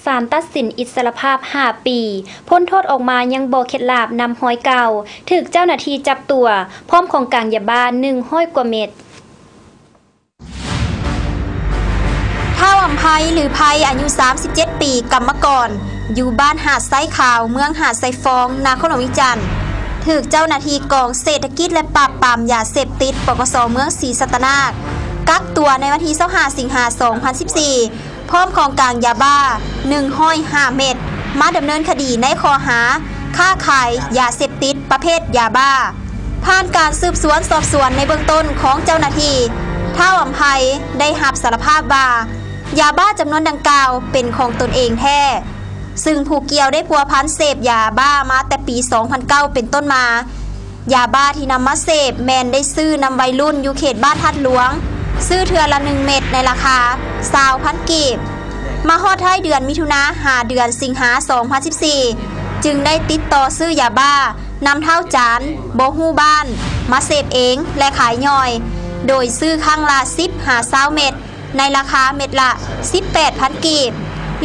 ສານຕັດສິນອິດສະຫຼະພາບຫ້າປີ, ພົ້ນໂທດອອກມາຍັງບໍ່ເຂັດລາບນຳຮອຍເກົ່າ, ຖືກເຈົ້າໜ້າທີ່ຈັບຕົວ ພ້ອມຂອງກາງຢາບ້າໜຶ່ງຮ້ອຍກວ່າເມັດ. ທ້າວອຳໄພ ຫຼື ໄພ ອາຍຸສາມສິບເຈັດປີ, ກຳມະກອນ ຢູ່ບ້ານຫາດຊາຍຂາວ, ເມືອງຫາດຊາຍຟອງ, ນະຄອນຫຼວງວຽງຈັນ, ຖືກເຈົ້າໜ້າທີ່ກອງເສດຖະກິດ ແລະ ປາບປາມຢາເສບຕິດ ປກສ ເມືອງສີສັດຕະນາກ ກັກຕົວໃນວັນທີຊາວຫ້າ ສິງຫາ ສອງພັນສິບສີ່ ພ້ອມຂອງກາງຢາບ້າໜຶ່ງຮ້ອຍຫ້າເມັດ ມາດຳເນີນຄະດີໃນຂໍ້ຫາຄ້າຂາຍຢາເສບຕິດປະເພດຢາບ້າ. ຜ່ານການສືບສວນສອບສວນໃນເບື້ອງຕົ້ນຂອງເຈົ້າໜ້າທີ່, ທ້າວອຳໄພໄດ້ຮັບສາລະພາບວ່າ ຢາບ້າຈຳນວນດັ່ງກ່າວເປັນຂອງຕົນເອງແທ້, ຊຶ່ງຜູ້ກ່ຽວໄດ້ພົວພັນເສບຢາບ້າມາແຕ່ປີສອງພັນເກົ້າເປັນຕົ້ນມາ. ຢາບ້າທີ່ນຳມາເສບແມ່ນໄດ້ຊື້ນຳໄວລຸ້ນຢູ່ເຂດບ້ານທາດຫຼວງ, ຊື້ເທື່ອລະໜຶ່ງເມັດໃນລາຄາຊາວພັນກີບ. ມາຮອດທ້າຍເດືອນມິຖຸນາ ຫາເດືອນສິງຫາ ສອງພັນສິບສີ່ ຈຶ່ງໄດ້ຕິດຕໍ່ຊື້ຢາບ້ານຳທ້າວຈານ ບໍ່ຮູ້ບ້ານ ມາເສບເອງ ແລະ ຂາຍຍ່ອຍ, ໂດຍຊື້ຄັ້ງລະສິບຫາຊາວເມັດ ໃນລາຄາເມັດລະສິບແປດພັນກີບ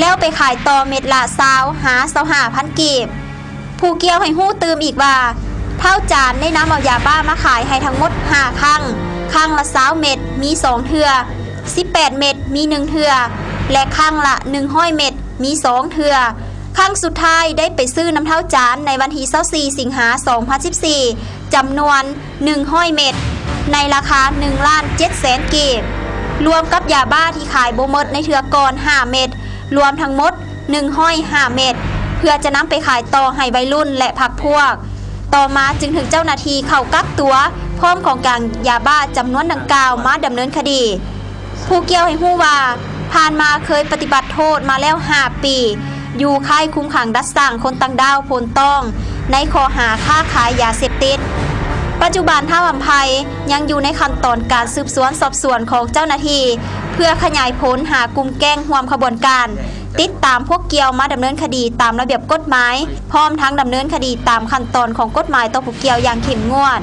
ແລ້ວໄປຂາຍຕໍ່ເມັດລະຊາວຫາຊາວຫ້າພັນກີບ. ຜູ້ກ່ຽວໃຫ້ຮູ້ຕື່ມອີກວ່າ ທ້າວຈານໄດ້ນຳເອົາຢາບ້າມາຂາຍໃຫ້ທັງໝົດຫ້າຄັ້ງ, ຄັ້ງລະຊາວເມັດ ມີສອງເທື່ອ, ສິບແປດເມັດ ມີໜຶ່ງເທື່ອ ແລະ ຄັ້ງລະໜຶ່ງຮ້ອຍເມັດ ມີສອງເທື່ອ. ຄັ້ງສຸດທ້າຍໄດ້ໄປຊື້ນຳທ້າວຈານໃນວັນທີຊາວສີ່ ສິງຫາ ສອງພັນສິບສີ່ ຈຳນວນ ໜຶ່ງຮ້ອຍເມັດ ໃນລາຄາໜຶ່ງລ້ານເຈັດແສນກີບ, ລວມກັບຢາບ້າທີ່ຂາຍບໍ່ໝົດໃນເທື່ອກ່ອນຫ້າເມັດ, ລວມທັງໝົດໜຶ່ງຮ້ອຍຫ້າເມັດ ເພື່ອຈະນຳໄປຂາຍຕໍ່ໃຫ້ໄວລຸ້ນ ແລະ ພັກພວກ. ຕໍ່ມາຈຶ່ງຖືກເຈົ້າໜ້າທີ່ເຂົ້າກັກຕົວ ພ້ອມຂອງກາງຢາບ້າຈຳນວນດັ່ງກ່າວມາດຳເນີນຄະດີ. ຜູ້ກ່ຽວໃຫ້ຮູ້ວ່າ ຜ່ານມາເຄີຍປະຕິບັດໂທດມາແລ້ວຫ້າປີ ຢູ່ຄ້າຍຄຸມຂັງດັດສ້າງຄົນຕ່າງດ້າວໂພນຕ້ອງ ໃນຂໍ້ຫາຄ້າຂາຍຢາເສບຕິດ. ປັດຈຸບັນທ້າວອຳໄພຍັງຢູ່ໃນຂັ້ນຕອນການສືບສວນສອບສວນຂອງເຈົ້າໜ້າທີ່ ເພື່ອຂະຫຍາຍຜົນຫາກຸ່ມແກ້ງຮ່ວມຂະບວນການ, ຕິດຕາມພວກກ່ຽວມາດຳເນີນຄະດີຕາມລະບຽບກົດໝາຍ, ພ້ອມທັງດຳເນີນຄະດີຕາມຂັ້ນຕອນຂອງກົດໝາຍຕໍ່ຜູ້ກ່ຽວຢ່າງເຂັ້ມງວດ.